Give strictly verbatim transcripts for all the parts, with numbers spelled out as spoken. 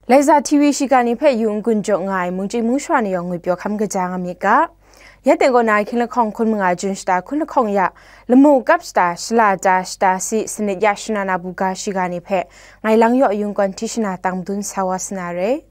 Laiza T V shiga ni hpe yu n-gun jaw nga ai mungchying mungshwa ni yawng ngwi pyaw hkam kaja nga myit ga. Ya teng kaw na hkying lahkawng hkun manga jun shata hkun lahkawng ya, lamu kap shata, shala ta shata si, sanit ya shana na buga shiga ni hpe ngai lang yaw yung kawn hti shana tang madun sa wa sa na re.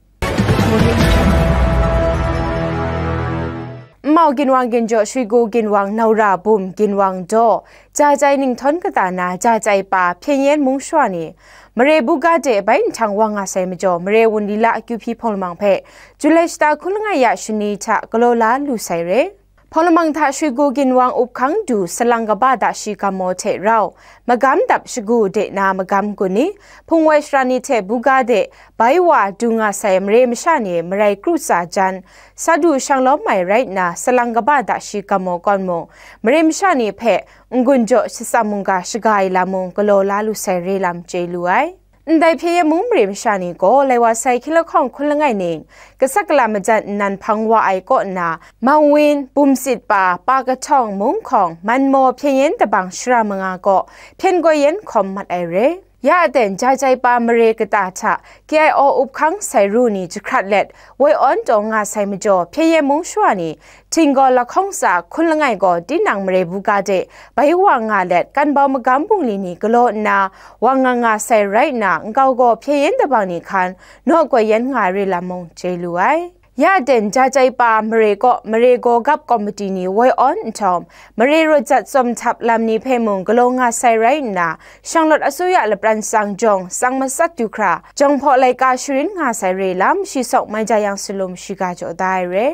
Nmau ginwang ginjaw, shrigu ginwang, naura bum ginwang daw, jajai ninghtawng kata na jajai pa hpyen yen mung shwa ni, mare buga de bai nhtang wa nga sai majaw, mare wunli la akyu hpyi hpawng lamang hpe Julai shata hkun langai ya shani hta galaw la lu sai re. Hpawng lamang hta shrigu ginwang up hkang du salang kaba da shi gam maw hte rau, magam dap shagu de na magam gun ni, hpungwai shara ni hte buga de bai wa du nga sai mare masha ni marai kru tsa jan, sa du shang lawm ai rai nna, salang kaba da shi gam maw kawn mung, mare masha ni hpe n-gun jaw shatsam mungga shaga ai lam mung galaw la lu sai re lam chye lu ai. Ndai hpyen yen mung mare masha ni gaw, lai wa sai hkying lahkawng hkun langai ning, gasat gala majan nnan hpang wa ai kaw nna, Mawin, Bumsit pa, Pa Kahtawng, Mungkhawng, Manmaw hpyen yen dabang shara manga kaw hpyen goi yen hkawm mat ai re. Ya aten jajai pa mare kata hta K I O up hkang sai ru ni jahkrat let woi awn taw nga sai majaw, hpyen yen mung shwa ni Htinggaw lahkawng tsa hkun langai gaw tinang mare buga de bai wa nga let, kanbau magam bungli ni galaw nna wa nga nga sai rai nna, nkau gaw hpyen yen dabang ni hkan naw koi yen nga ai re lam mung chye lu ai. Ya den jajai pa mare kaw mare gaw gap komiti ni woi awn nhtawm, mare rawt jat tsawm htap lam ni hpe mung galaw nga sai rai nna, shanglawt asuya lapran tsang jawng tsang matsat du hkra, jawng hpaw laika sharin nga sai re lam, shi sawk mai ja yang salum shiga jaw da ai re.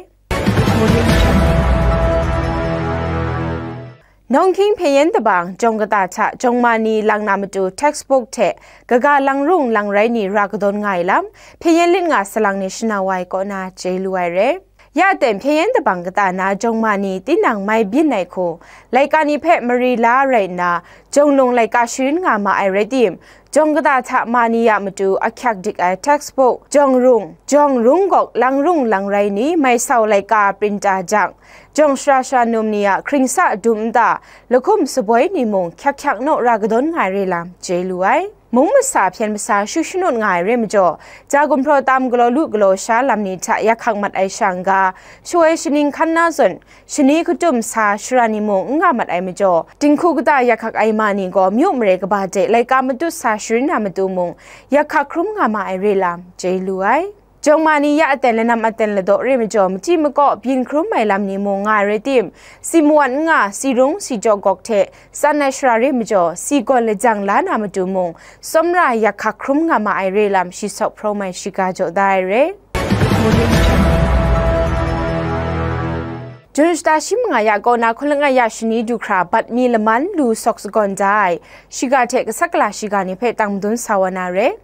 Nawng hkying hpyen yen dabang jawng kata hta jawng ma ni lang na matu textbook hte kaga lang rung lang rai ni ra kadawn nga ai lam, hpyen yen lit nga salang ni shanau ai kaw na chye lu ai re. Ya ten hpyen yen dabang kata na jawng ma ni tinang mai byin ai hku, laika ni hpe mari la rai nna, jawng lung laika sharin nga ma ai rai tim, jawng kata hta ma ni ya matu ahkyak dik ai textbook, jawng rung, jawng rung gawk lang rung lang rai ni mai sau laika printa jang, jawng shara shara num ni a hkringsa dum nta, lahkum saboi ni mung hkyak hkyak naw ra kadawn nga ai re lam chye lu ai. Mung masa hpyen masa shu shanut nga ai re majaw, ja gumhpraw tam galaw lu galaw sha lam ni hta yak hkak mat ai sha n-ga, shawoi shaning hkan na zawn, shani hkatum sa shara ni mung n nga mat ai majaw, dinghku kata yak hkak ai ma ni gaw myu mare kaba de laika matut sa sharin na matu mung yak hkak hkrum nga ma ai re lam chye lu ai. Jawng ma ni ya aten lanam aten ladaw re majaw, machyi makaw byin hkrum ai lam ni mung nga ai rai tim, si mawan n nga, si rung si jaw gawk hte tsan ai shara re majaw, si gawn lajang la na matu mung, tsawmra yak hkak hkrum nga ma ai re lam shi sawk hpraw mai shiga jaw da ai re. Jun shata shi manga ya kaw na hkun langai ya shani du hkra bat mi laman lu sawk sagawn da ai, shiga hte gasat gala shiga ni hpe tang madun sa wa na re.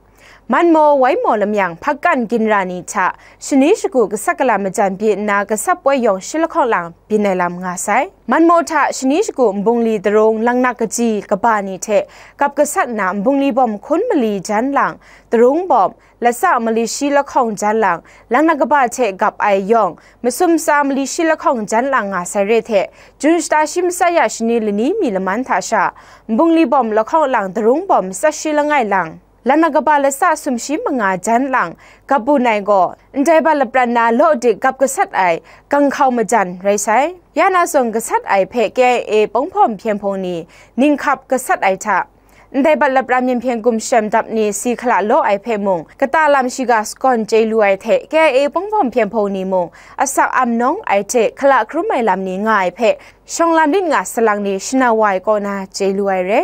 Manmaw, Waimaw lamyang hpakkan ginra ni hta shani shagu gasat gala majan byi nna gasat poi yawng shi lahkawng lang byin ai lam nga sai. Manmaw hta shani shagu nbungli darung langnak kaji kaba ni hte gap gasat nna nbungli bawm hkun mali jan lang, darung bawm, latsa mali shi lahkawng jan lang, langnak kaba hte gap ai yawng, masum tsa mali shi lahkawng jan lang nga sai re hte, Jun shata shi matsat ya shani lani mi laman hta sha, nbungli bawm lahkawng lang, darung bawm matsat shi langai lang, langnak kaba latsa sumshi manga jan lang, gap bun ai gaw, ndai bat lapran na law dik gap gasat ai ganghkau majan rai sai. Ya na zawn gasat ai hpe K I A Pawng Hpawm Hpyen Hpung ni ninghkap gasat ai hta, ndai bat lapran myen hpyen gumshem dap ni si hkala law ai hpe mung, kata lam shiga sagawn chye lu ai hte, K I A Pawng Hpawm Hpyen Hpung ni mung, asak am nawng ai hte hkala hkrum ai lam ni nga ai hpe, shawng lam lit nga salang ni shanau wa ai kaw na chye lu ai re.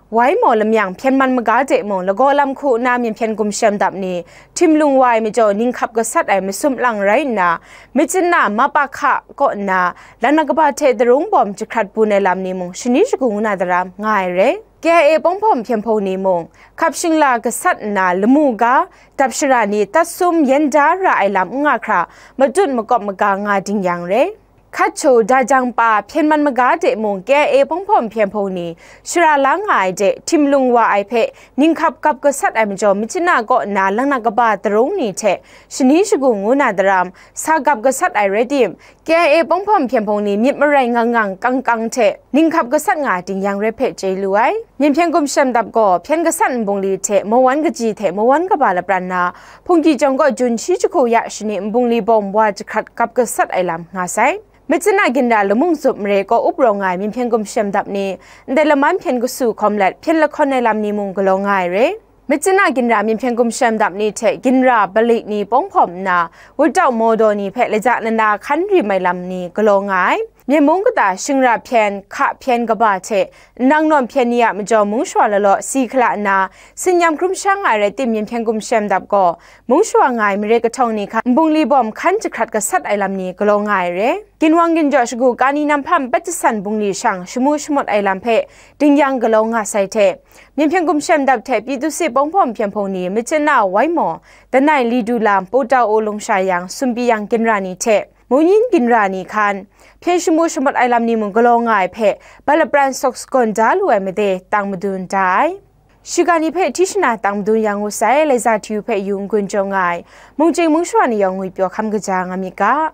Waimaw lamyang hpyen man maga de mung, lagaw lam hku na myen hpyen gumshem dap ni, htim lung wa ai majaw, ninghkap gasat ai masum lang rai nna, Myitkyina Mapakha kaw nna, langnak kaba hte darung bawm jahkrat bun ai lam ni mung, shani shagu ngu na daram nga ai re. K I A Pawng Hpawm Hpyen Hpung ni mung, hkap shingla gasat nna, lamu ga, dap shara ni, tat sum yen da ra ai lam n nga hkra, matut makawp maga nga ding yang re. Hkatcho dajang pa hpyen man maga de mung K I A pawng hpawm hpyen hpung ni shara la nga ai de htim lung wa ai hpe ninghkap gap gasat ai majaw, machyin a kaw nna langnat kaba darung ni hte shani shagu ngu na daram sa gap gasat ai rai tim, K I A pawng hpawm hpyen hpung ni myit marai ngang ngang kang kang hte ninghkap gasat nga ting yang rai hpe chye lu ai. Myen hpyen gumshem dap gaw hpyen gasat nbungli hte mawan kaji hte mawan kaba lapran na, hpungki jawng kaw jun shi jahku ya shani nbungli bawm wa jahkrat gap gasat ai lam nga sai. Machyin a ginra lamung zup mare kaw up rawng nga ai myen hpyen gumshem dap ni, ndai laman hpyen kasu hkawm let hpyen lahkawn ai lam ni mung galaw nga ai re. Machyin a ginra myen hpyen gumshem dap ni hte ginra balik ni pawng hpawm nna, wutdau mawdaw ni hpe laja nana hkan rim ai lam ni galaw nga ai. Myen mung kata shingra hpyen, hka hpyen kaba hte, nang nawn hpyen ni a majaw mung shawa lalaw si hkala nna, sinyam hkrum sha nga ai rai tim, myen hpyen gumshem dap gaw, mung shawa nga ai mare kahtawng ni hkan nbungli bawm hkan jahkrat gasat ai lam ni galaw nga ai re. Ginwang ginjaw shagu kani nam hpa npat jasan bungli shang shamu shamut ai lam hpe dingyang galaw nga sai hte, myen hpyen gumshem dap hte Pyi Tu Se pawng hpawm hpyen hpung ni machyin a wai maw, danai li du lam, Pawtau O lung sha yang, Sumpi yang ginra ni hte, Mungyin ginra ni hkan, hpyen shamu shamut ai lam ni mung galaw nga ai hpe, bat lapran sawk sagawn da lu ai made tang madun da ai. Shiga ni hpe hti shana tang madun yang ngu sai, Laiza Hti U hpe yu n-gun jaw nga ai, mungchying mung shawa ni yawng ngwipyaw hkam kaja nga myit ga.